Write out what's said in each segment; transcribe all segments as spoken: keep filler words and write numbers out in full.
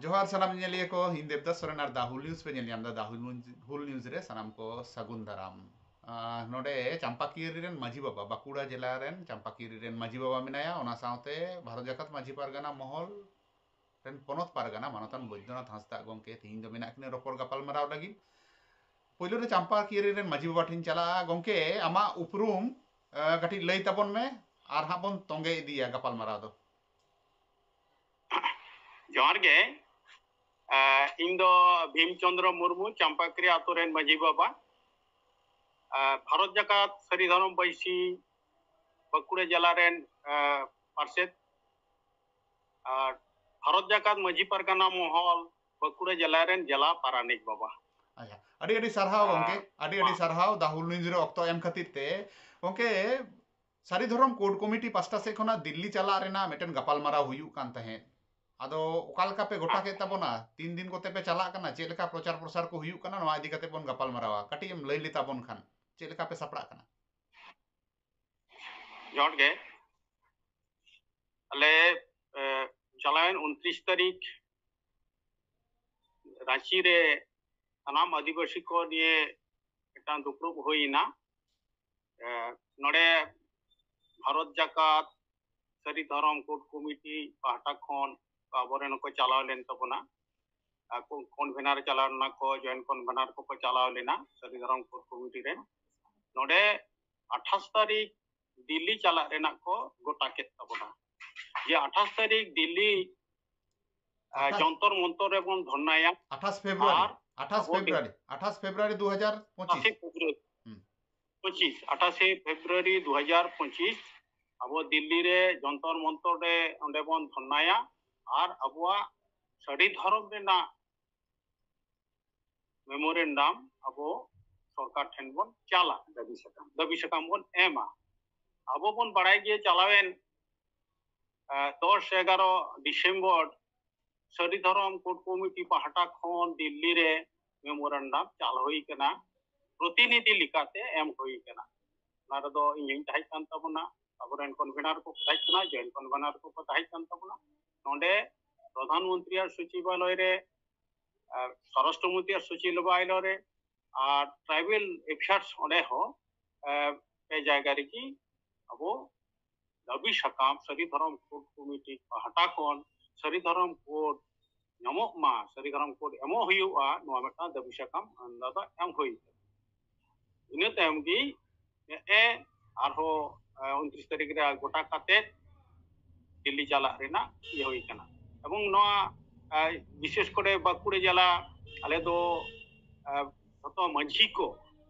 ᱡᱚᱦᱟᱨ ᱥᱟᱱᱟᱢ ᱧᱮᱧᱮᱞᱤᱭᱟᱹ ᱠᱚ, ᱤᱧ ᱫᱮᱵᱫᱟᱥ ᱥᱚᱨᱮᱱ ᱟᱨ ᱫᱟ ᱦᱩᱞ ᱱᱤᱭᱩᱡᱽ ᱯᱮ ᱧᱮᱞ ᱧᱟᱢ ᱮᱫᱟ᱾ ᱫᱟ ᱦᱩᱞ ᱱᱤᱭᱩᱡᱽ, ᱦᱩᱞ ᱱᱤᱭᱩᱡᱽ ᱨᱮ ᱥᱟᱱᱟᱢ ᱠᱚ ᱥᱟᱹᱜᱩᱱ ᱫᱟᱨᱟᱢ᱾ ᱟᱨ ᱱᱚᱰᱮ ᱪᱟᱢᱯᱟᱠᱤᱭᱟᱹᱨᱤ ᱨᱮᱱ ᱢᱟᱹᱡᱷᱤ ᱵᱟᱵᱟ, ᱵᱟᱸᱠᱩᱲᱟ ᱡᱮᱞᱟ ᱨᱮᱱ ᱪᱟᱢᱯᱟᱠᱤᱭᱟᱹᱨᱤ ᱨᱮᱱ ᱢᱟᱹᱡᱷᱤ ᱵᱟᱵᱟ ᱢᱮᱱᱟᱭᱟ, ᱚᱱᱟ ᱥᱟᱶᱛᱮ ᱵᱷᱟᱨᱚᱛ ᱡᱟᱠᱟᱛ ᱢᱟᱹᱡᱷᱤ ᱯᱟᱨᱜᱟᱱᱟ ᱢᱚᱦᱚᱞ ᱨᱮᱱ ᱯᱚᱱᱚᱛ ᱯᱟᱨᱜᱟᱱᱟ ᱢᱟᱱᱚᱛᱟᱱ ᱵᱳᱭᱫᱚᱱᱟᱛᱷ ᱦᱟᱸᱥᱫᱟᱜ ᱜᱚᱢᱠᱮ ᱛᱮᱦᱮᱧ ᱫᱚ ᱢᱮᱱᱟᱜ ᱠᱤᱱᱟ ᱨᱚᱯᱚᱲ ᱜᱟᱯᱟᱞᱢᱟᱨᱟᱣ ᱞᱟᱹᱜᱤᱫ᱾ ᱯᱳᱭᱞᱳ ᱨᱮ ᱪᱟᱢᱯᱟᱠᱤᱭᱟᱹᱨᱤ ᱨᱮᱱ ᱢᱟᱹᱡᱷᱤ ᱵᱟᱵᱟ ᱴᱷᱮᱱ ᱪᱟᱞᱟᱜᱼᱟ᱾ ᱜᱚᱢᱠᱮ, ᱟᱢᱟᱜ ᱩᱯᱨᱩᱢ, ᱟᱸ, ᱠᱟᱹᱴᱤᱡ ᱞᱟᱹᱭ ᱛᱟᱵᱚᱱ ᱢᱮ, ᱟᱨ ᱦᱟᱸᱜ ᱵᱚᱱ ᱛᱚᱸᱜᱮ ᱤᱫᱤᱭᱟ ᱜᱟᱯᱟᱞᱢᱟᱨᱟᱣ ᱫᱚ᱾ ᱡᱚᱦᱟᱨ ᱜᱮ᱾ ᱟᱸ, ᱤᱧ ᱫᱚ ᱵᱷᱤᱢ ᱪᱚᱸᱫᱽᱨᱚ ᱢᱩᱨᱢᱩ, ᱪᱟᱢᱯᱟᱠᱤᱭᱟᱹᱨᱤ ᱟᱛᱳ ᱨᱮᱱ ᱢᱟᱹᱡᱷᱤ ᱵᱟᱵᱟ᱾ ᱟᱸ, ᱵᱷᱟᱨᱚᱛ ᱡᱟᱠᱟᱛ ᱥᱟᱹᱨᱤ ᱫᱷᱚᱨᱚᱢ ᱵᱟᱹᱭᱥᱤ ᱵᱟᱸᱠᱩᱲᱟ ᱡᱮᱞᱟ ᱨᱮᱱ, ᱟᱸ, ᱯᱟᱨᱥᱮᱛ᱾ ᱟᱨ ᱵᱷᱟᱨᱚᱛ ᱡᱟᱠᱟᱛ ᱢᱟᱹᱡᱷᱤ ᱯᱟᱨᱜᱟᱱᱟ ᱢᱚᱦᱚᱞ ᱵᱟᱸᱠᱩᱲᱟ ᱡᱮᱞᱟ ᱨᱮᱱ ᱡᱮᱞᱟ ᱯᱟᱨᱟᱱᱤᱠ ᱵᱟᱵᱟ᱾ ᱟᱪᱪᱷᱟ, ᱟᱹᱰᱤ ᱟᱹᱰᱤ ᱥᱟᱨᱦᱟᱣ ᱜᱚᱢᱠᱮ, ᱟᱨ ᱟᱹᱰᱤ ᱟᱹᱰᱤ ᱢᱟ᱾ ᱥᱟᱨᱦᱟᱣ ᱫᱟ ᱦᱩᱞ ᱱᱤᱭᱩᱡᱽ ᱨᱮ ᱚᱠᱛᱚ ᱮᱢ ᱠᱷᱟᱹᱛᱤᱨ ᱛᱮ᱾ ᱜᱚᱢᱠᱮ, ᱥᱟᱹᱨᱤ ᱫᱷᱚᱨᱚᱢ ᱠᱳᱰ ᱠᱚᱢᱤᱴᱤ ᱯᱟᱥᱴᱟ ᱥᱮᱫ ᱠᱷᱚᱱᱟᱜ ᱫᱤᱞᱞᱤ ᱪᱟᱞᱟᱜ ᱨᱮᱱᱟᱜ ᱢᱤᱫᱴᱮᱱ ᱜᱟᱯᱟᱞᱢᱟᱨᱟᱣ ᱦᱩᱭᱩᱜ ᱠᱟᱱ ᱛᱟᱦᱮᱸᱫ, ᱟᱫᱚ ᱚᱠᱟ ᱞᱮᱠᱟ ᱯᱮ ᱜᱚᱴᱟ ᱠᱮᱫ ᱛᱟᱵᱚᱱᱟ? ᱛᱤᱱ ᱫᱤᱱ ᱠᱚᱛᱮ ᱯᱮ ᱪᱟᱞᱟᱜ ᱠᱟᱱᱟ? ᱪᱮᱫ ᱞᱮᱠᱟ ᱯᱨᱚᱪᱟᱨ ᱯᱨᱚᱥᱟᱨ ᱠᱚ ᱦᱩᱭᱩᱜ ᱠᱟᱱᱟ? ᱱᱚᱣᱟ ᱤᱫᱤ ᱠᱟᱛᱮ ᱵᱚᱱ ᱜᱟᱯᱟᱞᱢᱟᱨᱟᱣᱟ᱾ ᱠᱟᱹᱴᱤᱡ ᱮᱢ ᱞᱟᱹᱭ ᱞᱮᱛᱟ ᱵᱚᱱ ᱠᱷᱟᱱ, ᱪᱮᱫ ᱞᱮᱠᱟ ᱯᱮ ᱥᱟᱯᱲᱟᱜ ᱠᱟᱱᱟ? ᱡᱚᱦᱟᱨ ᱜᱮ᱾ ᱟᱞᱮ, ᱮ, ᱪᱟᱞᱟᱣᱮᱱ ᱩᱱᱛᱨᱤᱥ ᱛᱟᱹᱨᱤᱠᱷ ᱨᱟᱸᱪᱤ ᱨᱮ ᱥᱟᱱᱟᱢ ᱟᱹᱫᱤᱵᱟᱹᱥᱤ ᱠᱚ ᱱᱤᱭᱮ ᱢᱤᱫᱴᱟᱝ ᱫᱩᱯᱲᱩᱵ ᱦᱩᱭ ᱮᱱᱟ᱾ ᱮ, ᱱᱚᱰᱮ ᱵᱷᱟᱨᱚᱛ ᱡᱟᱠᱟᱛ ᱥᱟᱹᱨᱤ ᱫᱷᱚᱨᱚᱢ ᱠᱳᱰ ᱠᱚᱢᱤᱴᱤ ᱯᱟᱦᱴᱟ ᱠᱷᱚᱱ ᱟᱵᱚᱨᱮᱱ ᱦᱚᱸᱠᱚ ᱪᱟᱞᱟᱣ ᱞᱮᱱ ᱛᱟᱵᱚᱱᱟ᱾ ᱟᱠᱚ ᱠᱚᱱᱵᱷᱮᱱᱟᱨ ᱪᱟᱞᱟᱣ ᱞᱮᱱᱟ ᱠᱚ, ᱡᱚᱭᱮᱱᱴ ᱠᱚᱱᱵᱷᱮᱱᱟᱨ ᱠᱚᱠᱚ ᱪᱟᱞᱟᱣ ᱞᱮᱱᱟ ᱥᱟᱹᱨᱤ ᱫᱷᱚᱨᱚᱢ ᱠᱳᱰ ᱠᱚᱢᱤᱴᱤ ᱨᱮᱱ᱾ ᱱᱚᱰᱮ ᱟᱴᱷᱟᱥ ᱛᱟᱹᱨᱤᱠᱷ ᱫᱤᱞᱞᱤ ᱪᱟᱞᱟᱜ ᱨᱮᱱᱟᱜ ᱠᱚ ᱜᱚᱴᱟ ᱠᱮᱫ ᱛᱟᱵᱚᱱᱟ, ᱡᱮ ᱟᱴᱷᱟᱥ ᱛᱟᱹᱨᱤᱠᱷ ᱫᱤᱞᱞᱤ, ᱟ, ᱟᱴᱷᱟᱥ ᱡᱚᱱᱛᱚᱨ ᱢᱚᱱᱛᱚᱨ ᱨᱮᱵᱚᱱ ᱫᱷᱚᱨᱱᱟᱭᱟ᱾ ᱟᱴᱷᱟᱥ ᱯᱷᱮᱵᱽᱨᱩᱣᱟᱨᱤ, ᱟᱨ ᱟᱴᱷᱟᱥ ᱟᱵᱚ ᱯᱷᱮᱵᱽᱨᱩᱣᱟᱨᱤ, ᱟᱴᱷᱟᱥ ᱯᱷᱮᱵᱽᱨᱩᱣᱟᱨᱤ ᱫᱩ ᱦᱟᱡᱟᱨ ᱯᱚᱸᱪᱤᱥ᱾ ᱟᱴᱷᱟᱥᱮ ᱯᱷᱮᱵᱽᱨᱩᱣᱟᱨᱤ, ᱦᱩᱸ᱾ ᱯᱚᱸᱪᱤᱥ, ᱟᱴᱷᱟᱥᱮ ᱯᱷᱮᱵᱽᱨᱩᱣᱟᱨᱤ ᱫᱩ ᱦᱟᱡᱟᱨ ᱯᱚᱸᱪᱤᱥ, ᱟᱵᱚ ᱫᱤᱞᱞᱤ ᱨᱮ ᱡᱚᱱᱛᱚᱨ ᱢᱚᱱᱛᱚᱨ ᱨᱮ ᱚᱸᱰᱮ ᱵᱚᱱ ᱫᱷᱚᱨᱱᱟᱭᱟ ᱟᱨ ᱟᱵᱚᱣᱟᱜ ᱥᱟᱹᱨᱤ ᱫᱷᱚᱨᱚᱢ ᱨᱮᱱᱟᱜ ᱢᱮᱢᱳᱨᱮᱱᱰᱟᱢ ᱟᱵᱚ ᱥᱚᱨᱠᱟᱨ ᱴᱷᱮᱱ ᱵᱚᱱ ᱪᱟᱞᱟ, ᱫᱟᱹᱵᱤ ᱥᱟᱠᱟᱢ, ᱫᱟᱹᱵᱤ ᱥᱟᱠᱟᱢ ᱵᱚᱱ ᱮᱢᱟ᱾ ᱟᱵᱚ ᱵᱚᱱ ᱵᱟᱲᱟᱭ ᱜᱮᱭᱟ, ᱪᱟᱞᱟᱣᱮᱱ, ᱮ, ᱫᱚᱥ ᱮᱜᱟᱨᱚ ᱰᱤᱥᱮᱢᱵᱚᱨ ᱥᱟᱹᱨᱤ ᱫᱷᱚᱨᱚᱢ ᱠᱳᱰ ᱠᱚᱢᱤᱴᱤ ᱯᱟᱦᱴᱟ ᱠᱷᱚᱱ ᱫᱤᱞᱞᱤ ᱨᱮ ᱢᱮᱢᱳᱨᱮᱱᱰᱟᱢ ᱪᱟᱞ ᱦᱩᱭ ᱠᱟᱱᱟ᱾ ᱯᱨᱚᱛᱤᱱᱤᱫᱷᱤ ᱞᱮᱠᱟᱛᱮ ᱮᱢ ᱦᱩᱭ ᱠᱟᱱᱟ᱾ ᱚᱱᱟ ᱨᱮᱫᱚ ᱤᱧ ᱦᱚᱧ ᱛᱟᱦᱮᱸ ᱠᱟᱱ ᱛᱟᱵᱚᱱᱟ, ᱟᱵᱚᱨᱮᱱ ᱠᱚᱱᱵᱷᱮᱱᱟᱨ ᱠᱚ ᱛᱟᱦᱮᱸ ᱠᱟᱱᱟ, ᱡᱚᱭᱮᱱᱴ ᱠᱚᱱᱵᱷᱮᱱᱟᱨ ᱠᱚᱠᱚ ᱛᱟᱦᱮᱸ ᱠᱟᱱ ᱛᱟᱵᱚᱱᱟ᱾ ᱱᱚᱰᱮ ᱯᱨᱚᱫᱷᱟᱱ ᱢᱚᱱᱛᱨᱤᱭᱟᱜ ᱥᱚᱪᱤᱵᱟᱞᱚᱭ ᱨᱮ, ᱟᱨ ᱥᱚᱨᱟᱥᱴᱨᱚ ᱢᱚᱱᱛᱨᱤᱭᱟᱜ ᱥᱚᱪᱤᱵᱟᱞᱚᱭ ᱨᱮ, ᱟᱨ ᱴᱨᱟᱭᱵᱮᱞ ᱮᱯᱷᱮᱭᱟᱨᱥ ᱚᱸᱰᱮ ᱦᱚᱸ, ᱮ, ᱯᱮ ᱡᱟᱭᱜᱟ ᱨᱮᱜᱮ ᱟᱵᱚ ᱫᱟᱹᱵᱤ ᱥᱟᱠᱟᱢ ᱥᱟᱹᱨᱤ ᱫᱷᱚᱨᱚᱢ ᱠᱳᱰ ᱠᱚᱢᱤᱴᱤ ᱯᱟᱦᱴᱟ ᱠᱷᱚᱱ ᱥᱟᱹᱨᱤ ᱫᱷᱚᱨᱚᱢ ᱠᱳᱰ ᱧᱟᱢᱚᱜ ᱢᱟ, ᱥᱟᱹᱨᱤ ᱫᱷᱚᱨᱚᱢ ᱠᱳᱰ ᱮᱢᱚᱜ ᱦᱩᱭᱩᱜᱼᱟ, ᱱᱚᱣᱟ ᱢᱤᱫᱴᱟᱝ ᱫᱟᱹᱵᱤ ᱥᱟᱠᱟᱢ ᱟᱢᱫᱟ ᱫᱚ ᱮᱢ ᱦᱩᱭ ᱠᱟᱱᱟ᱾ ᱤᱱᱟᱹ ᱛᱟᱭᱚᱢ ᱜᱮ ᱱᱮᱜᱼᱮ ᱟᱨᱦᱚᱸ, ᱮ, ᱩᱱᱛᱨᱤᱥ ᱛᱟᱹᱨᱤᱠᱷ ᱨᱮ ᱜᱚᱴᱟ ᱠᱟᱛᱮ ᱫᱤᱞᱞᱤ ᱪᱟᱞᱟᱜ ᱨᱮᱱᱟᱜ ᱤᱭᱟᱹ ᱦᱩᱭ ᱠᱟᱱᱟ᱾ ᱮᱵᱚᱝ ᱱᱚᱣᱟ, ᱮ, ᱵᱤᱥᱮᱥ ᱠᱚᱨᱮ ᱵᱟᱸᱠᱩᱲᱟ ᱡᱮᱞᱟ, ᱟᱞᱮ ᱫᱚ, ᱮ, ᱡᱷᱚᱛᱚ ᱢᱟᱹᱡᱷᱤ ᱠᱚ,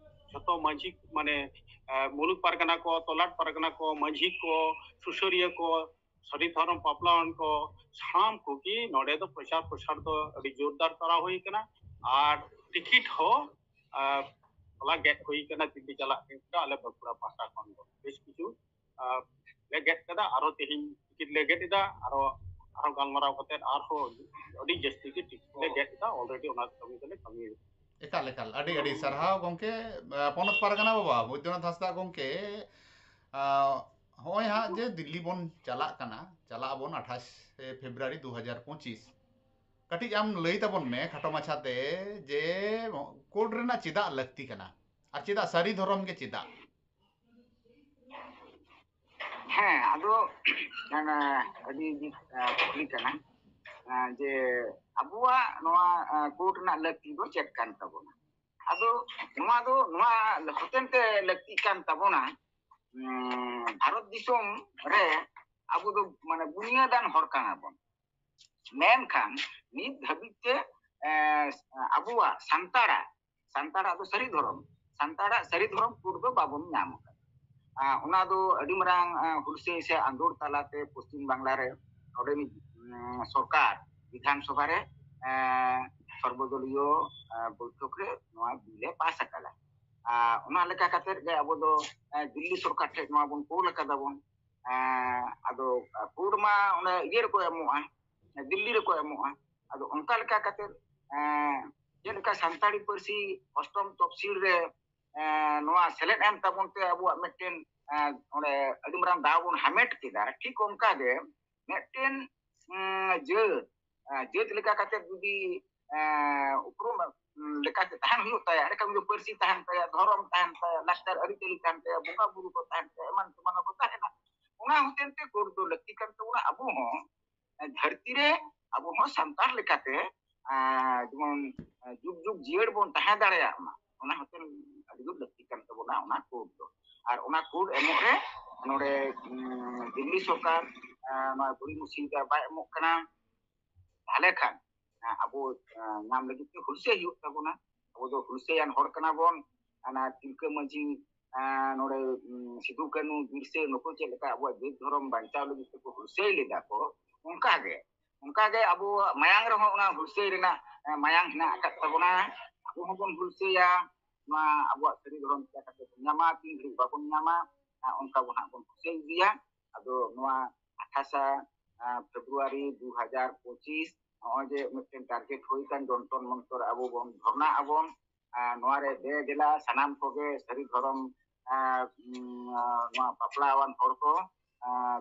ᱡᱷᱚᱛᱚ ᱢᱟᱹᱡᱷᱤ ᱢᱟᱱᱮ, ᱮ, ᱢᱩᱞᱩᱠ ᱯᱟᱨᱜᱟᱱᱟ ᱠᱚ, ᱛᱚᱞᱟᱴ ᱯᱟᱨᱜᱟᱱᱟ ᱠᱚ, ᱢᱟᱹᱡᱷᱤ ᱠᱚ, ᱥᱩᱥᱟᱹᱨᱤᱭᱟᱹ ᱠᱚ, ᱥᱟᱹᱨᱤ ᱫᱷᱚᱨᱚᱢ ᱯᱟᱯᱞᱟᱣᱟᱱ ᱠᱚ, ᱥᱟᱱᱟᱢ ᱠᱚᱜᱮ ᱱᱚᱰᱮ ᱫᱚ ᱯᱨᱚᱪᱟᱨ ᱯᱨᱚᱥᱟᱨ ᱫᱚ ᱟᱹᱰᱤ ᱡᱳᱨᱫᱟᱨ ᱠᱚᱨᱟᱣ ᱦᱩᱭ ᱠᱟᱱᱟ᱾ ᱟᱨ ᱴᱤᱠᱤᱴ ᱦᱚᱸ, ᱟ, ᱦᱚᱞᱟ ᱜᱮᱫ ᱦᱩᱭ ᱠᱟᱱᱟ, ᱫᱤᱞᱞᱤ ᱪᱟᱞᱟᱜ ᱨᱮᱱᱟᱜ ᱟᱞᱮ ᱵᱟᱸᱠᱩᱲᱟ ᱯᱟᱦᱴᱟ ᱠᱷᱚᱱ ᱫᱚ ᱵᱮᱥ ᱠᱤᱪᱷᱩ, ᱟ, ᱞᱮ ᱜᱮᱫ ᱠᱟᱫᱟ᱾ ᱟᱨᱚ ᱛᱮᱦᱮᱧ ᱴᱤᱠᱤᱴ ᱞᱮ ᱜᱮᱫ ᱮᱫᱟ, ᱟᱨᱚ, ᱟᱨᱚ ᱜᱟᱞᱢᱟᱨᱟᱣ ᱠᱟᱛᱮ ᱟᱨᱦᱚᱸ ᱟᱹᱰᱤ ᱡᱟᱹᱥᱛᱤ ᱜᱮ ᱴᱤᱠᱤᱴ ᱞᱮ ᱜᱮᱫ ᱮᱫᱟ᱾ ᱚᱞᱨᱮᱰᱤ ᱚᱱᱟ ᱠᱟᱹᱢᱤ ᱫᱚᱞᱮ ᱠᱟᱹᱢᱤᱭᱮᱫᱟ᱾ ᱮᱠᱟᱞ, ᱮᱠᱟᱞ, ᱟᱹᱰᱤ ᱟᱹᱰᱤ ᱥᱟᱨᱦᱟᱣ ᱜᱚᱢᱠᱮ, ᱟ, ᱯᱚᱱᱚᱛ ᱯᱟᱨᱜᱟᱱᱟ ᱵᱟᱵᱟ ᱵᱳᱭᱫᱚᱱᱟᱛᱷ ᱦᱟᱸᱥᱫᱟ ᱜᱚᱢᱠᱮ᱾ ᱟ, ᱦᱚᱸᱜᱼᱚᱭ ᱦᱟᱸᱜ ᱡᱮ ᱫᱤᱞᱞᱤ ᱵᱚᱱ ᱪᱟᱞᱟᱜ ᱠᱟᱱᱟ, ᱪᱟᱞᱟᱜ ᱟᱵᱚᱱ ᱟᱴᱷᱟᱥ ᱯᱷᱮᱵᱽᱨᱩᱣᱟᱨᱤ ᱫᱩ ᱦᱟᱡᱟᱨ ᱯᱚᱸᱪᱤᱥ᱾ ᱠᱟᱹᱴᱤᱡ ᱟᱢ ᱞᱟᱹᱭ ᱛᱟᱵᱚᱱ ᱢᱮ ᱠᱷᱟᱴᱚ ᱢᱟᱪᱷᱟᱛᱮ, ᱡᱮ ᱠᱳᱰ ᱨᱮᱱᱟᱜ ᱪᱮᱫᱟᱜ ᱞᱟᱹᱠᱛᱤ ᱠᱟᱱᱟ ᱟᱨ ᱪᱮᱫᱟᱜ ᱥᱟᱹᱨᱤ ᱫᱷᱚᱨᱚᱢ ᱜᱮ ᱪᱮᱫᱟᱜ? ᱦᱮᱸ, ᱟᱫᱚ ᱚᱱᱟ ᱟᱹᱰᱤ ᱡᱩᱛ, ᱟ, ᱠᱩᱠᱞᱤ ᱠᱟᱱᱟ, ᱟ, ᱡᱮ ᱟᱵᱚᱣᱟᱜ ᱱᱚᱣᱟ, ᱟ, ᱠᱳᱰ ᱨᱮᱱᱟᱜ ᱞᱟᱹᱠᱛᱤ ᱫᱚ ᱪᱮᱫ ᱠᱟᱱ ᱛᱟᱵᱚᱱᱟ? ᱟᱫᱚ ᱱᱚᱣᱟ ᱫᱚ ᱱᱚᱣᱟ ᱦᱚᱛᱮᱱ ᱛᱮ ᱞᱟᱹᱠᱛᱤᱜ ᱠᱟᱱ ᱛᱟᱵᱚᱱᱟ, ᱩᱸ, ᱵᱷᱟᱨᱚᱛ ᱫᱤᱥᱚᱢ ᱨᱮ ᱟᱵᱚ ᱫᱚ ᱢᱟᱱᱮ ᱵᱩᱱᱤᱭᱟᱹᱫᱟᱱ ᱦᱚᱲ ᱠᱟᱱᱟ ᱵᱚᱱ᱾ ᱢᱮᱱᱠᱷᱟᱱ ᱱᱤᱛ ᱫᱷᱟᱹᱵᱤᱡ ᱛᱮ, ᱮ, ᱟᱵᱚᱣᱟᱜ ᱥᱟᱱᱛᱟᱲᱟᱜ, ᱥᱟᱱᱛᱟᱲᱟᱜ ᱫᱚ ᱥᱟᱹᱨᱤ ᱫᱷᱚᱨᱚᱢ, ᱥᱟᱱᱛᱟᱲᱟᱜ ᱥᱟᱹᱨᱤ ᱫᱷᱚᱨᱚᱢ ᱠᱳᱰ ᱫᱚ ᱵᱟᱵᱚᱱ ᱧᱟᱢ ᱟᱠᱟᱫᱟ᱾ ᱟ, ᱚᱱᱟ ᱫᱚ ᱟᱹᱰᱤ ᱢᱟᱨᱟᱝ, ᱟ, ᱦᱩᱞᱥᱟᱹᱭ ᱥᱮ ᱟᱸᱫᱳᱲ ᱛᱟᱞᱟᱛᱮ ᱯᱚᱥᱪᱤᱢ ᱵᱟᱝᱞᱟ ᱨᱮ ᱚᱸᱰᱮᱱᱤᱡ, ᱩᱸ, ᱥᱚᱨᱠᱟᱨ ᱵᱤᱫᱷᱟᱱ ᱥᱚᱵᱷᱟ ᱨᱮ, ᱮ, ᱥᱚᱨᱵᱚᱫᱚᱞᱤᱭᱚ, ᱮ, ᱵᱳᱭᱴᱷᱚᱠ ᱨᱮ ᱱᱚᱣᱟ ᱵᱤᱞ ᱮ ᱯᱟᱥ ᱟᱠᱟᱫᱟ᱾ ᱟ, ᱚᱱᱟ ᱞᱮᱠᱟ ᱠᱟᱛᱮᱫ ᱜᱮ ᱟᱵᱚ ᱫᱚ, ᱮ, ᱫᱤᱞᱞᱤ ᱥᱚᱨᱠᱟᱨ ᱴᱷᱮᱱ ᱱᱚᱣᱟ ᱵᱚᱱ ᱠᱳᱞ ᱟᱠᱟᱫᱟ ᱵᱚᱱ᱾ ᱮ, ᱟᱫᱚ ᱠᱳᱰ ᱢᱟ ᱚᱱᱮ ᱤᱭᱟᱹ ᱨᱮᱠᱚ ᱮᱢᱚᱜᱼᱟ, ᱫᱤᱞᱞᱤ ᱨᱮᱠᱚ ᱮᱢᱚᱜᱼᱟ᱾ ᱟᱫᱚ ᱚᱱᱠᱟ ᱞᱮᱠᱟ ᱠᱟᱛᱮᱫ, ᱮ, ᱡᱮᱞᱮᱠᱟ ᱥᱟᱱᱛᱟᱲᱤ ᱯᱟᱹᱨᱥᱤ ᱚᱥᱴᱚᱢ ᱛᱚᱯᱥᱤᱞ ᱨᱮ, ᱮ, ᱱᱚᱣᱟ ᱥᱮᱞᱮᱫ ᱮᱱ ᱛᱟᱵᱚᱱ ᱛᱮ ᱟᱵᱚᱣᱟᱜ ᱢᱤᱫᱴᱮᱱ, ᱮ, ᱚᱸᱰᱮ ᱟᱹᱰᱤ ᱢᱟᱨᱟᱝ ᱫᱟᱣ ᱵᱚᱱ ᱦᱟᱢᱮᱴ ᱠᱮᱫᱟ᱾ ᱴᱷᱤᱠ ᱚᱱᱠᱟ ᱜᱮ ᱢᱤᱫᱴᱮᱱ, ᱩᱸ, ᱡᱟᱹᱛ ᱡᱟᱹᱛ ᱞᱮᱠᱟ ᱠᱟᱛᱮ ᱡᱩᱫᱤ ᱩᱯᱨᱩᱢ ᱞᱮᱠᱟᱛᱮ ᱛᱟᱦᱮᱱ ᱦᱩᱭᱩᱜ ᱛᱟᱭᱟ, ᱮᱸᱰᱮᱠᱷᱟᱱ ᱩᱱᱤ ᱫᱚ ᱯᱟᱹᱨᱥᱤ ᱛᱟᱦᱮᱱ ᱛᱟᱭᱟ, ᱫᱷᱚᱨᱚᱢ ᱛᱟᱦᱮᱱ ᱛᱟᱭᱟ, ᱞᱟᱠᱪᱟᱨ ᱟᱹᱨᱤᱪᱟᱹᱞᱤ ᱛᱟᱦᱮᱱ ᱛᱟᱭᱟ, ᱵᱚᱸᱜᱟ ᱵᱩᱨᱩ ᱠᱚ ᱛᱟᱦᱮᱱ ᱛᱟᱭᱟ, ᱮᱢᱟᱱ ᱛᱮᱢᱟᱱ ᱠᱚ ᱛᱟᱦᱮᱱᱟ᱾ ᱚᱱᱟ ᱦᱚᱛᱮᱱ ᱛᱮ ᱠᱳᱰ ᱫᱚ ᱞᱟᱹᱠᱛᱤ ᱠᱟᱱ ᱛᱟᱵᱚᱱᱟ᱾ ᱟᱵᱚ ᱦᱚᱸ ᱫᱷᱟᱹᱨᱛᱤ ᱨᱮ ᱟᱵᱚ ᱦᱚᱸ ᱥᱟᱱᱛᱟᱲ ᱞᱮᱠᱟᱛᱮ ᱡᱮᱢᱚᱱ ᱡᱩᱜᱽ ᱡᱩᱜᱽ ᱡᱤᱭᱟᱹᱲ ᱵᱚᱱ ᱛᱟᱦᱮᱸ ᱫᱟᱲᱮᱭᱟᱜ ᱢᱟ, ᱚᱱᱟ ᱦᱚᱛᱮᱱ ᱟᱹᱰᱤ ᱡᱳᱨ ᱞᱟᱹᱠᱛᱤ ᱠᱟᱱ ᱛᱟᱵᱚᱱᱟ ᱚᱱᱟ ᱠᱳᱰ ᱫᱚ᱾ ᱟᱨ ᱚᱱᱟ ᱠᱳᱰ ᱮᱢᱚᱜ ᱨᱮ ᱱᱚᱰᱮ ᱫᱤᱞᱞᱤ ᱥᱚᱨᱠᱟᱨ ᱱᱚᱣᱟ ᱵᱩᱲᱤ ᱢᱩᱥᱤᱫᱟ ᱵᱟᱭ ᱮᱢᱚᱜ ᱠᱟᱱᱟ᱾ ᱛᱟᱦᱞᱮ ᱠᱷᱟᱱ ᱟᱵᱚ ᱧᱟᱢ ᱞᱟᱹᱜᱤᱫ ᱛᱮ ᱦᱩᱞᱥᱟᱹᱭ ᱦᱩᱭᱩᱜ ᱛᱟᱵᱚᱱᱟ᱾ ᱟᱵᱚ ᱫᱚ ᱦᱩᱞᱥᱟᱹᱭᱟᱱ ᱦᱚᱲ ᱠᱟᱱᱟ ᱵᱚᱱ᱾ ᱚᱱᱟ ᱛᱤᱞᱠᱟᱹ ᱢᱟᱹᱡᱷᱤ ᱱᱚᱰᱮ ᱥᱤᱫᱩ ᱠᱟᱹᱱᱩ ᱵᱤᱨᱥᱟᱹ ᱱᱩᱠᱩ ᱪᱮᱫ ᱞᱮᱠᱟ ᱟᱵᱚᱣᱟᱜ ᱡᱟᱹᱛ ᱫᱷᱚᱨᱚᱢ ᱵᱟᱧᱪᱟᱣ ᱞᱟᱹᱜᱤᱫ ᱛᱮᱠᱚ ᱦᱩᱞᱥᱟᱹᱭ ᱞᱮᱫᱟ ᱠᱚ, ᱚᱱᱠᱟᱜᱮ ᱚᱱᱠᱟᱜᱮ ᱟᱵᱚᱣᱟᱜ ᱢᱟᱭᱟᱝ ᱨᱮᱦᱚᱸ ᱚᱱᱟ ᱦᱩᱞᱥᱟᱹᱭ ᱨᱮᱱᱟᱜ ᱢᱟᱭᱟᱝ ᱦᱮᱱᱟᱜ ᱟᱠᱟᱫ ᱛᱟᱵᱚᱱᱟ᱾ ᱟᱵᱚ ᱦᱚᱸᱵᱚᱱ ᱦᱩᱞᱥᱟᱹᱭᱟ, ᱱᱚᱣᱟ ᱟᱵᱚᱣᱟᱜ ᱥᱟᱹᱨᱤ ᱫᱷᱚᱨᱚᱢ ᱪᱤᱠᱟ ᱠᱟᱛᱮ ᱵᱚᱱ ᱧᱟᱢᱟ, ᱛᱤᱱ ᱜᱷᱟᱹᱲᱤᱡ ᱵᱟᱵᱚᱱ ᱧᱟᱢᱟ, ᱚᱱᱠᱟ ᱵᱚᱱ ᱦᱟᱸᱜ ᱵᱚᱱ ᱦᱩᱞᱥᱟᱹᱭ ᱤᱫᱤᱭᱟ᱾ ᱟᱫᱚ ᱱᱚᱣᱟ ᱟᱴᱷᱟᱥᱟ ᱯᱷᱮᱵᱽᱨᱩᱣᱟᱨᱤ ᱫᱩ ᱦᱟᱡᱟᱨ ᱯᱚᱸᱪᱤᱥ ᱱᱚᱜᱼᱚᱭ ᱡᱮ ᱢᱤᱫᱴᱮᱱ ᱴᱟᱨᱜᱮᱴ ᱦᱩᱭ ᱟᱠᱟᱱ ᱡᱚᱱᱛᱚᱨ ᱢᱚᱱᱛᱚᱨ ᱟᱵᱚ ᱵᱚᱱ ᱫᱷᱚᱨᱱᱟ ᱟᱵᱚᱱ, ᱱᱚᱣᱟ ᱨᱮ ᱫᱮ ᱫᱮᱞᱟ ᱥᱟᱱᱟᱢ ᱠᱚᱜᱮ ᱥᱟᱹᱨᱤ ᱫᱷᱚᱨᱚᱢ ᱱᱚᱣᱟ ᱵᱟᱯᱞᱟᱣᱟᱱ ᱦᱚᱲ ᱠᱚ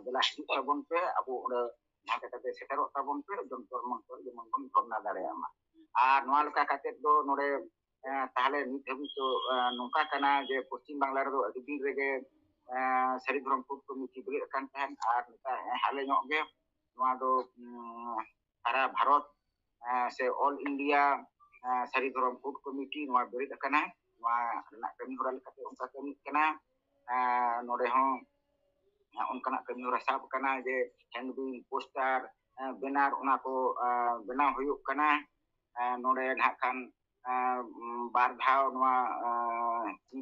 ᱫᱮᱞᱟ ᱦᱤᱡᱩᱜ ᱛᱟᱵᱚᱱ ᱯᱮ, ᱟᱵᱚ ᱚᱸᱰᱮ ᱡᱟᱦᱟᱸ ᱞᱮᱠᱟᱛᱮ ᱥᱮᱴᱮᱨᱚᱜ ᱛᱟᱵᱚᱱ ᱯᱮ, ᱡᱚᱱᱛᱚᱨ ᱢᱚᱱᱛᱚᱨ ᱡᱮᱢᱚᱱ ᱵᱚᱱ ᱫᱷᱚᱨᱱᱟ ᱫᱟᱲᱮᱭᱟᱜ ᱢᱟ᱾ ᱟᱨ ᱱᱚᱣᱟ ᱞᱮᱠᱟ ᱠᱟᱛᱮ ᱫᱚ ᱱᱚᱰᱮ ᱛᱟᱦᱞᱮ ᱱᱤᱛ ᱫᱷᱟᱹᱵᱤᱡ ᱫᱚ ᱱᱚᱝᱠᱟ ᱠᱟᱱᱟ ᱡᱮ ᱯᱚᱥᱪᱤᱢ ᱵᱟᱝᱞᱟ ᱨᱮᱫᱚ ᱟᱹᱰᱤ ᱫᱤᱱ ᱨᱮᱜᱮ ᱥᱟᱹᱨᱤ ᱫᱷᱚᱨᱚᱢ ᱠᱳᱰ ᱠᱚᱢᱤᱴᱤ ᱵᱮᱨᱮᱫ ᱟᱠᱟᱱ ᱛᱟᱦᱮᱸᱫ, ᱟᱨ ᱱᱮᱛᱟᱨ ᱦᱟᱞᱮ ᱧᱚᱜ ᱜᱮ ᱱᱚᱣᱟ ᱫᱚ ᱥᱟᱨᱟ ᱵᱷᱟᱨᱚᱛ ᱥᱮ ᱚᱞ ᱤᱱᱰᱤᱭᱟ ᱥᱟᱹᱨᱤ ᱫᱷᱚᱨᱚᱢ ᱠᱳᱰ ᱠᱚᱢᱤᱴᱤ ᱱᱚᱣᱟ ᱵᱮᱨᱮᱫ ᱟᱠᱟᱱᱟ᱾ ᱱᱚᱣᱟ ᱨᱮᱱᱟᱜ ᱠᱟᱹᱢᱤ ᱦᱚᱨᱟ ᱞᱮᱠᱟᱛᱮ ᱚᱱᱠᱟ ᱠᱟᱹᱢᱤᱜ ᱠᱟᱱᱟ᱾ ᱱᱚᱰᱮ ᱦᱚᱸ ᱚᱱᱠᱟᱱᱟᱜ ᱠᱟᱹᱢᱤ ᱦᱚᱨᱟ ᱥᱟᱵ ᱟᱠᱟᱱᱟ ᱡᱮ ᱦᱮᱱᱰᱵᱤᱞ, ᱯᱳᱥᱴᱟᱨ, ᱵᱮᱱᱟᱨ ᱚᱱᱟ ᱠᱚ ᱵᱮᱱᱟᱣ ᱦᱩᱭᱩᱜ ᱠᱟᱱᱟ᱾ ᱱᱚᱰᱮ ᱱᱟᱦᱟᱜ ᱠᱷᱟᱱ ᱵᱟᱨ ᱫᱷᱟᱣ ᱱᱚᱣᱟ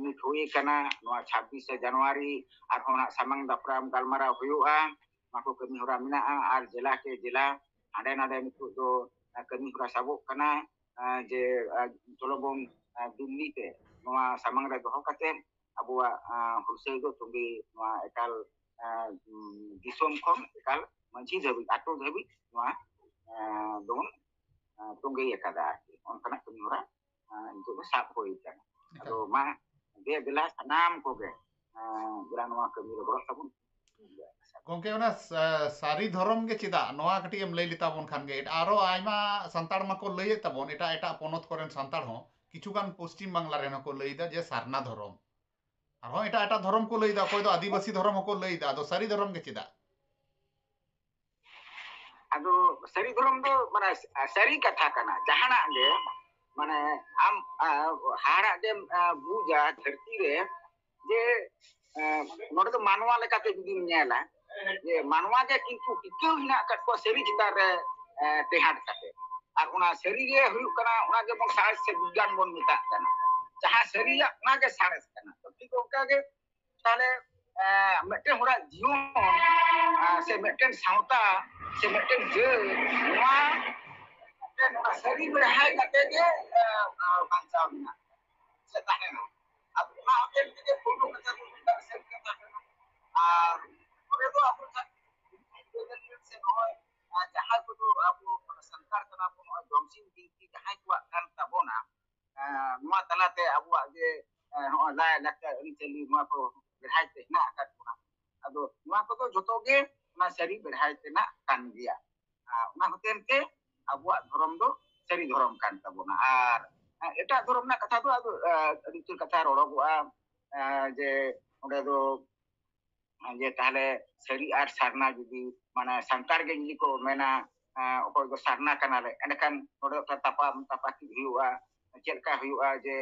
ᱢᱤᱴ ᱦᱩᱭ ᱟᱠᱟᱱᱟ᱾ ᱱᱚᱣᱟ ᱪᱷᱟᱵᱵᱤᱥᱮ ᱡᱟᱱᱩᱣᱟᱨᱤ ᱟᱨᱦᱚᱸ ᱱᱟᱦᱟᱜ ᱥᱟᱢᱟᱝ ᱫᱟᱯᱨᱟᱢ ᱜᱟᱞᱢᱟᱨᱟᱣ ᱦᱩᱭᱩᱜᱼᱟ᱾ ᱱᱚᱣᱟ ᱠᱚ ᱠᱟᱹᱢᱤ ᱦᱚᱨᱟ ᱢᱮᱱᱟᱜᱼᱟ᱾ ᱟᱨ ᱡᱮᱞᱟ ᱠᱮ ᱡᱮᱞᱟ ᱦᱟᱸᱰᱮ ᱱᱟᱰᱮ ᱱᱤᱛᱚᱜ ᱫᱚ ᱠᱟᱹᱢᱤ ᱦᱚᱨᱟ ᱥᱟᱵᱚᱜ ᱠᱟᱱᱟ᱾ ᱡᱮ ᱪᱚᱞᱚ ᱵᱚᱱ ᱫᱤᱞᱞᱤ ᱛᱮ ᱱᱚᱣᱟ ᱥᱟᱢᱟᱝ ᱨᱮ ᱫᱚᱦᱚ ᱠᱟᱛᱮ ᱟᱵᱚᱣᱟᱜ ᱦᱩᱞᱥᱟᱹᱭ ᱫᱚ ᱛᱚᱸᱜᱮ ᱱᱚᱣᱟ ᱮᱠᱟᱞ ᱫᱤᱥᱚᱢ ᱠᱷᱚᱱ ᱮᱠᱟᱞ ᱢᱟᱹᱡᱷᱤ ᱫᱷᱟᱹᱵᱤᱡ, ᱟᱹᱛᱩ ᱫᱷᱟᱹᱵᱤᱡ ᱱᱚᱣᱟ ᱫᱚᱵᱚᱱ ᱛᱚᱸᱜᱮ ᱟᱠᱟᱫᱟ ᱟᱨᱠᱤ᱾ ᱚᱱᱠᱟᱱᱟᱜ ᱠᱟᱹᱢᱤ ᱦᱚᱨᱟ ᱱᱤᱛᱚᱜ ᱫᱚ ᱥᱟᱵ ᱦᱩᱭ ᱟᱠᱟᱱᱟ᱾ ᱟᱫᱚ ᱢᱟ ᱫᱮ ᱫᱮᱞᱟ ᱥᱟᱱᱟᱢ ᱠᱚᱜᱮ ᱫᱮᱞᱟ ᱱᱚᱣᱟ ᱠᱟᱹᱢᱤ ᱨᱮ ᱜᱚᱲᱚᱜ ᱛᱟᱵᱚᱱ᱾ ᱜᱚᱝᱠᱮ, ᱚᱱᱟ ᱥᱟ-, ᱥᱟᱹᱨᱤ ᱫᱷᱚᱨᱚᱢ ᱜᱮ ᱪᱮᱫᱟᱜ? ᱱᱚᱣᱟ ᱠᱟᱹᱴᱤᱡ ᱮᱢ ᱞᱟᱹᱭ ᱞᱮᱛᱟ ᱵᱚᱱ ᱠᱷᱟᱱ ᱜᱮ᱾ ᱮᱴᱟᱜ, ᱟᱨᱚ ᱟᱭᱢᱟ ᱥᱟᱱᱛᱟᱲ ᱢᱟᱠᱚ ᱞᱟᱹᱭᱮᱫ ᱛᱟᱵᱚᱱ, ᱮᱴᱟᱜ ᱮᱴᱟᱜ ᱯᱚᱱᱚᱛ ᱠᱚᱨᱮᱱ ᱥᱟᱱᱛᱟᱲ ᱦᱚᱸ, ᱠᱤᱪᱷᱩ ᱜᱟᱱ ᱯᱚᱥᱪᱤᱢ ᱵᱟᱝᱞᱟ ᱨᱮᱱ ᱦᱚᱸᱠᱚ ᱞᱟᱹᱭᱫᱟ ᱡᱮ ᱥᱟᱨᱱᱟ ᱫᱷᱚᱨᱚᱢ᱾ ᱟᱨᱦᱚᱸ ᱮᱴᱟᱜ ᱮᱴᱟᱜ ᱫᱷᱚᱨᱚᱢ ᱠᱚ ᱞᱟᱹᱭᱫᱟ, ᱚᱠᱚᱭ ᱫᱚ ᱟᱹᱫᱤᱵᱟᱹᱥᱤ ᱫᱷᱚᱨᱚᱢ ᱦᱚᱸᱠᱚ ᱞᱟᱹᱭᱫᱟ᱾ ᱟᱫᱚ ᱥᱟᱹᱨᱤ ᱫᱷᱚᱨᱚᱢ ᱜᱮ ᱪᱮᱫᱟᱜ? ᱟᱫᱚ ᱥᱟᱹᱨᱤ ᱫᱷᱚᱨᱚᱢ ᱫᱚ, ᱢᱟᱱᱮ, ᱥᱟᱹᱨᱤ ᱠᱟᱛᱷᱟ ᱠᱟᱱᱟ᱾ ᱡᱟᱦᱟᱱᱟᱜ ᱜᱮ, ᱢᱟᱱᱮ, ᱟᱢ, ᱟ, ᱦᱟᱦᱟᱲᱟᱜ ᱜᱮᱢ, ᱟ, ᱵᱩᱡᱟ ᱫᱷᱟᱹᱨᱛᱤ ᱨᱮ ᱡᱮ, ᱟ, ᱱᱚᱰᱮ ᱫᱚ ᱢᱟᱱᱣᱟ ᱞᱮᱠᱟᱛᱮ ᱡᱩᱫᱤᱢ ᱧᱮᱞᱟ, ᱡᱮ ᱢᱟᱱᱣᱟ ᱜᱮ ᱠᱤᱱᱛᱩ ᱴᱤᱠᱟᱹᱣ ᱦᱮᱱᱟᱜ ᱟᱠᱟᱫ ᱠᱚᱣᱟ ᱥᱟᱹᱨᱤ ᱪᱮᱛᱟᱱ ᱨᱮ, ᱮ, ᱴᱮᱦᱟᱸᱰ ᱠᱟᱛᱮ᱾ ᱟᱨ ᱚᱱᱟ ᱥᱟᱹᱨᱤ ᱜᱮ ᱦᱩᱭᱩᱜ ᱠᱟᱱᱟ, ᱚᱱᱟ ᱜᱮᱵᱚᱱ ᱥᱟᱬᱮᱥ ᱥᱮ ᱵᱤᱜᱽᱜᱟᱱ ᱵᱚᱱ ᱢᱮᱛᱟᱜ ᱠᱟᱱᱟ᱾ ᱡᱟᱦᱟᱸ ᱥᱟᱹᱨᱤᱭᱟᱜ, ᱚᱱᱟ ᱜᱮ ᱥᱟᱬᱮᱥ ᱠᱟᱱᱟ᱾ ᱛᱚ, ᱴᱷᱤᱠ ᱚᱱᱠᱟ ᱜᱮ ᱛᱟᱦᱞᱮ, ᱮ, ᱢᱤᱫᱴᱮᱱ ᱦᱚᱲᱟᱜ ᱡᱤᱭᱚᱱ, ᱮ, ᱥᱮ ᱢᱤᱫᱴᱮᱱ ᱥᱟᱶᱛᱟ ᱥᱮ ᱢᱤᱫᱴᱮᱱ ᱡᱟᱹᱛ, ᱱᱚᱣᱟ ᱢᱤᱫᱴᱮᱱ ᱚᱱᱟ ᱥᱟᱹᱨᱤ ᱵᱮᱲᱦᱟᱭ ᱠᱟᱛᱮ ᱜᱮ, ᱮ, ᱮ, ᱵᱟᱧᱪᱟᱣ ᱢᱮᱱᱟᱜᱼᱟ ᱥᱮ ᱛᱟᱦᱮᱱᱟ᱾ ᱟᱫᱚ ᱚᱱᱟ ᱦᱚᱛᱮᱡ ᱛᱮᱜᱮ ᱯᱳᱭᱞᱳ ᱠᱟᱛᱷᱟ ᱫᱚ ᱦᱩᱭᱩᱜ ᱠᱟᱱᱟ ᱥᱟᱹᱨᱤ ᱠᱟᱛᱷᱟ ᱠᱟᱱᱟ᱾ ᱟᱨ ᱚᱸᱰᱮ ᱫᱚ ᱟᱵᱚ ᱡᱟᱦᱟᱸ ᱥᱮ ᱱᱚᱜᱼᱚᱭ, ᱮ, ᱡᱟᱦᱟᱸᱭ ᱠᱚᱫᱚ ᱟᱵᱚ ᱥᱟᱱᱛᱟᱲ ᱠᱟᱱᱟ ᱵᱚᱱ, ᱱᱚᱜᱼᱚᱭ ᱡᱚᱢᱥᱤᱢ ᱵᱤᱱᱛᱤ ᱡᱟᱦᱟᱸᱭ ᱠᱚᱣᱟᱜ ᱠᱟᱱ ᱛᱟᱵᱚᱱᱟ, ᱮ, ᱱᱚᱣᱟ ᱛᱟᱞᱟᱛᱮ ᱟᱵᱚᱣᱟᱜ ᱡᱮ, ᱮ, ᱱᱚᱜᱼᱚᱭ ᱞᱟᱭ ᱞᱟᱠᱪᱟᱨ ᱟᱹᱨᱤᱪᱟᱹᱞᱤ, ᱱᱚᱣᱟ ᱠᱚ ᱵᱮᱲᱦᱟᱭ ᱛᱮ ᱦᱮᱱᱟᱜ ᱟᱠᱟᱫ ᱵᱚᱱᱟ᱾ ᱟᱫᱚ ᱱᱚᱣᱟ ᱠᱚᱫᱚ ᱡᱚᱛᱚ ᱜᱮ ᱚᱱᱟ ᱥᱟᱹᱨᱤ ᱵᱮᱲᱦᱟᱭ ᱛᱮᱱᱟᱜ ᱠᱟᱱ ᱜᱮᱭᱟ᱾ ᱟᱨ ᱚᱱᱟ ᱦᱚᱛᱮᱱ ᱛᱮ ᱟᱵᱚᱣᱟᱜ ᱫᱷᱚᱨᱚᱢ ᱫᱚ ᱥᱟᱹᱨᱤ ᱫᱷᱚᱨᱚᱢ ᱠᱟᱱ ᱛᱟᱵᱚᱱᱟ᱾ ᱟᱨ, ᱮ, ᱮᱴᱟᱜ ᱫᱷᱚᱨᱚᱢ ᱨᱮᱱᱟᱜ ᱠᱟᱛᱷᱟ ᱫᱚ ᱟᱫᱚ, ᱮ, ᱟᱹᱰᱤ ᱩᱛᱟᱹᱨ ᱠᱟᱛᱷᱟ ᱨᱚᱲᱚᱜᱚᱜᱼᱟ, ᱮ, ᱡᱮ ᱚᱸᱰᱮ ᱫᱚ ᱡᱮ ᱛᱟᱦᱞᱮ ᱥᱟᱹᱨᱤ ᱟᱨ ᱥᱟᱨᱱᱟ ᱡᱩᱫᱤ, ᱢᱟᱱᱮ, ᱥᱟᱱᱛᱟᱲ ᱜᱮ ᱡᱩᱫᱤ ᱠᱚ ᱢᱮᱱᱟ, ᱮᱸ, ᱚᱠᱚᱭ ᱫᱚ ᱥᱟᱨᱱᱟ ᱠᱟᱱᱟᱞᱮ, ᱮᱸᱰᱮᱠᱷᱟᱱ ᱱᱚᱰᱮ ᱢᱤᱫᱴᱟᱝ ᱛᱟᱯᱟᱢ ᱛᱟᱯᱟᱠᱤᱡ ᱦᱩᱭᱩᱜᱼᱟ᱾ ᱪᱮᱫ ᱞᱮᱠᱟ ᱦᱩᱭᱩᱜᱼᱟ ᱡᱮ,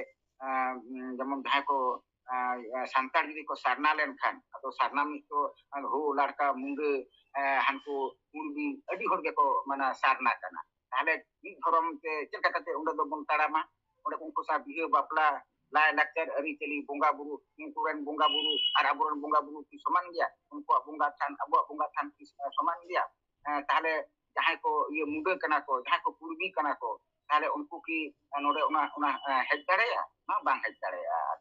ᱮᱸ, ᱡᱮᱢᱚᱱ ᱡᱟᱦᱟᱸᱭ ᱠᱚ, ᱮᱸ, ᱥᱟᱱᱛᱟᱲ ᱡᱩᱫᱤ ᱠᱚ ᱥᱟᱨᱱᱟ ᱞᱮᱱᱠᱷᱟᱱ, ᱟᱫᱚ ᱥᱟᱨᱱᱟ ᱢᱤᱫ ᱠᱚ, ᱦᱳ, ᱞᱟᱲᱠᱟ, ᱢᱩᱱᱰᱟᱹ, ᱮᱸ, ᱦᱟᱱᱠᱩ ᱠᱩᱲᱢᱤ, ᱟᱹᱰᱤ ᱦᱚᱲ ᱜᱮᱠᱚ, ᱢᱟᱱᱮ, ᱥᱟᱨᱱᱟ ᱠᱟᱱᱟ᱾ ᱛᱟᱦᱞᱮ ᱢᱤᱫ ᱫᱷᱚᱨᱚᱢ ᱛᱮ ᱪᱮᱫ ᱞᱮᱠᱟ ᱠᱟᱛᱮ ᱚᱸᱰᱮ ᱫᱚᱵᱚᱱ ᱛᱟᱲᱟᱢᱟ? ᱚᱸᱰᱮ ᱩᱱᱠᱩ ᱥᱟᱶ ᱵᱤᱦᱟᱹ ᱵᱟᱯᱞᱟ, ᱞᱟᱭ ᱞᱟᱠᱪᱟᱨ, ᱟᱹᱨᱤᱪᱟᱹᱞᱤ, ᱵᱚᱸᱜᱟ ᱵᱩᱨᱩ, ᱩᱱᱠᱩ ᱨᱮᱱ ᱵᱚᱸᱜᱟ ᱵᱩᱨᱩ ᱟᱨ ᱟᱵᱚᱨᱮᱱ ᱵᱚᱸᱜᱟ ᱵᱩᱨᱩ ᱠᱤ ᱥᱚᱢᱟᱱ ᱜᱮᱭᱟ? ᱩᱱᱠᱩᱣᱟᱜ ᱵᱚᱸᱜᱟ ᱛᱷᱟᱱ, ᱟᱵᱚᱣᱟᱜ ᱵᱚᱸᱜᱟ ᱛᱷᱟᱱ ᱠᱤ ᱥᱚᱢᱟᱱ ᱜᱮᱭᱟ? ᱮᱸ, ᱛᱟᱦᱞᱮ ᱡᱟᱦᱟᱸᱭ ᱠᱚ ᱤᱭᱟᱹ ᱢᱩᱰᱟᱹ ᱠᱟᱱᱟ ᱠᱚ, ᱡᱟᱦᱟᱸᱭ ᱠᱚ ᱠᱩᱲᱢᱤ ᱠᱟᱱᱟ ᱠᱚ, ᱛᱟᱦᱞᱮ ᱩᱱᱠᱩ ᱠᱤ, ᱮᱸ, ᱱᱚᱰᱮ ᱚᱱᱟ, ᱚᱱᱟ, ᱮᱸ, ᱦᱮᱡ ᱫᱟᱲᱮᱭᱟᱜᱼᱟ? ᱚᱱᱟ ᱵᱟᱝ ᱦᱮᱡ ᱫᱟᱲᱮᱭᱟᱜᱼᱟ᱾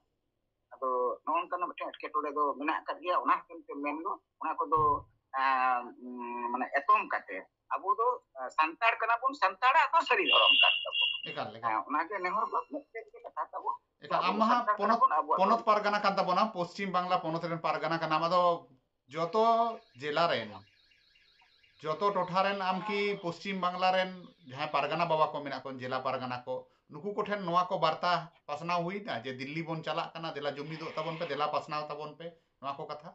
ᱟᱫᱚ ᱱᱚᱜᱼᱚ ᱱᱚᱝᱠᱟᱱᱟᱜ ᱢᱤᱫᱴᱮᱱ ᱮᱴᱠᱮᱴᱚᱬᱮ ᱫᱚ ᱢᱮᱱᱟᱜ ᱟᱠᱟᱫ ᱜᱮᱭᱟ᱾ ᱚᱱᱟ ᱦᱚᱛᱮᱡ ᱛᱮ ᱢᱮᱱ ᱫᱚ ᱚᱱᱟ ᱠᱚᱫᱚ, ᱟᱸ, ᱩᱸ, ᱢᱟᱱᱮ ᱮᱛᱚᱢ ᱠᱟᱛᱮ ᱟᱵᱚ ᱫᱚ, ᱟᱸ, ᱥᱟᱱᱛᱟᱲ ᱠᱟᱱᱟ ᱵᱚᱱ, ᱥᱟᱱᱛᱟᱲᱟᱜ ᱫᱚ ᱥᱟᱹᱨᱤ ᱫᱷᱚᱨᱚᱢ ᱠᱟᱱ ᱛᱟᱵᱚᱱᱟ᱾ ᱮᱠᱟᱞ, ᱮᱠᱟᱞ᱾ ᱦᱮᱸ, ᱚᱱᱟᱜᱮ ᱱᱮᱦᱚᱨ ᱫᱚ ᱢᱤᱫᱴᱮᱱ ᱜᱮ ᱠᱟᱛᱷᱟ ᱛᱟᱵᱚᱱ᱾ ᱮᱠᱟᱞ, ᱟᱵᱚ ᱟᱢ ᱢᱟ ᱦᱟᱸᱜ ᱥᱟᱱᱛᱟᱲ ᱠᱟᱱᱟ ᱯᱚᱱᱚᱛ, ᱵᱚᱱ, ᱟᱵᱚᱣᱟᱜ ᱯᱚᱱᱚᱛ ᱫᱷᱚᱨᱚᱢ᱾ ᱯᱟᱨᱜᱟᱱᱟ ᱠᱟᱱ ᱛᱟᱵᱚᱱᱟ, ᱯᱚᱥᱪᱤᱢ ᱵᱟᱝᱞᱟ ᱯᱚᱱᱚᱛ ᱨᱮᱱ ᱯᱟᱨᱜᱟᱱᱟ ᱠᱟᱱᱟᱢ, ᱟᱫᱚ ᱡᱚᱛᱚ ᱡᱮᱞᱟ ᱨᱮᱱ, ᱡᱚᱛᱚ ᱴᱚᱴᱷᱟ ᱨᱮᱱ, ᱟᱢ ᱠᱤ ᱯᱚᱥᱪᱤᱢ ᱵᱟᱝᱞᱟ ᱨᱮᱱ ᱡᱟᱦᱟᱸᱭ ᱯᱟᱨᱜᱟᱱᱟ ᱵᱟᱵᱟ ᱠᱚ ᱢᱮᱱᱟᱜ ᱠᱚ, ᱡᱮᱞᱟ ᱯᱟᱨᱜᱟᱱᱟ ᱠᱚ, ᱱᱩᱠᱩ ᱠᱚᱴᱷᱮᱱ ᱱᱚᱣᱟ ᱠᱚ ᱵᱟᱨᱛᱟ ᱯᱟᱥᱱᱟᱣ ᱦᱩᱭᱱᱟ ᱡᱮ ᱫᱤᱞᱞᱤ ᱵᱚᱱ ᱪᱟᱞᱟᱜ ᱠᱟᱱᱟ, ᱫᱮᱞᱟ ᱡᱩᱢᱤᱫᱚᱜ ᱛᱟᱵᱚᱱ ᱯᱮ, ᱫᱮᱞᱟ ᱯᱟᱥᱱᱟᱣ ᱛᱟᱵᱚᱱ ᱯᱮ, ᱱᱚᱣᱟ ᱠᱚ ᱠᱟᱛᱷᱟ?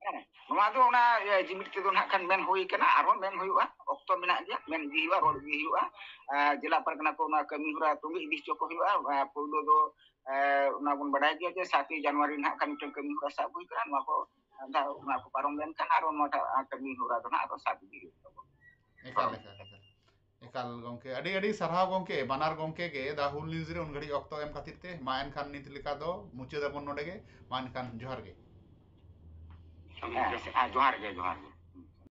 ᱦᱮᱸ, ᱱᱚᱣᱟ ᱫᱚ ᱚᱱᱟ, ᱤᱭᱟᱹ, ᱡᱤᱢᱤᱫ ᱛᱮᱫᱚ ᱱᱟᱦᱟᱜ ᱠᱷᱟᱱ ᱢᱮᱱ ᱦᱩᱭ ᱠᱟᱱᱟ, ᱟᱨᱦᱚᱸ ᱢᱮᱱ ᱦᱩᱭᱩᱜᱼᱟ, ᱚᱠᱛᱚ ᱢᱮᱱᱟᱜ ᱜᱮᱭᱟ, ᱢᱮᱱ ᱤᱫᱤ ᱦᱩᱭᱩᱜᱼᱟ, ᱨᱚᱲ ᱤᱫᱤ ᱦᱩᱭᱩᱜᱼᱟ᱾ ᱟᱨ ᱡᱮᱞᱟ ᱯᱟᱨᱜᱟᱱᱟ ᱠᱚ ᱚᱱᱟ ᱠᱟᱹᱢᱤ ᱦᱚᱨᱟ ᱛᱚᱸᱜᱮ ᱤᱫᱤ ᱦᱚᱪᱚ ᱠᱚ ᱦᱩᱭᱩᱜᱼᱟ᱾ ᱟᱨ ᱯᱳᱭᱞᱳ ᱫᱚ, ᱮ, ᱚᱱᱟ ᱵᱚᱱ ᱵᱟᱰᱟᱭ ᱜᱮᱭᱟ ᱡᱮ ᱥᱟᱛᱮᱭ ᱡᱟᱱᱩᱣᱟᱨᱤ ᱱᱟᱦᱟᱜ ᱠᱷᱟᱱ ᱢᱤᱫᱴᱟᱝ ᱠᱟᱹᱢᱤ ᱦᱚᱨᱟ ᱥᱟᱵ ᱦᱩᱭ ᱠᱟᱱᱟ᱾ ᱱᱚᱣᱟ ᱠᱚ, ᱚᱱᱟ ᱠᱚ ᱯᱟᱨᱚᱢ ᱞᱮᱱᱠᱷᱟᱱ ᱟᱨᱦᱚᱸ ᱱᱚᱣᱟᱴᱟᱜ ᱠᱟᱹᱢᱤ ᱦᱚᱨᱟ ᱫᱚ ᱱᱟᱦᱟᱜ ᱟᱨᱦᱚᱸ ᱥᱟᱵ ᱤᱫᱤ ᱦᱩᱭᱩᱜ ᱛᱟᱵᱚᱱᱟ᱾ ᱮᱠᱟᱞ, ᱮᱠᱟᱞ, ᱮᱠᱟᱞ᱾ ᱮᱠᱟᱞ ᱜᱚᱢᱠᱮ, ᱟᱹᱰᱤ ᱟᱹᱰᱤ ᱥᱟᱨᱦᱟᱣ ᱜᱚᱢᱠᱮ, ᱵᱟᱱᱟᱨ ᱜᱚᱢᱠᱮ ᱜᱮ The Whole News ᱨᱮ ᱩᱱ ᱜᱷᱟᱹᱲᱤᱡ ᱚᱠᱛᱚ ᱮᱢ ᱠᱷᱟᱹᱛᱤᱨ ᱛᱮ᱾ ᱢᱟ ᱮᱱᱠᱷᱟᱱ ᱱᱤᱛ ᱞᱮᱠᱟ ᱫᱚ ᱢᱩᱪᱟᱹᱫ ᱟᱵᱚᱱ ᱱᱚᱰᱮ ᱜᱮ᱾ ᱢᱟ ᱮᱱᱠᱷᱟᱱ ᱡᱚᱦᱟᱨ ᱜᱮ᱾ ᱦᱮᱸ, ᱦᱮᱸ, ᱡᱚᱦᱟᱨ ᱜᱮ, ᱡᱚᱦᱟᱨ ᱜᱮ᱾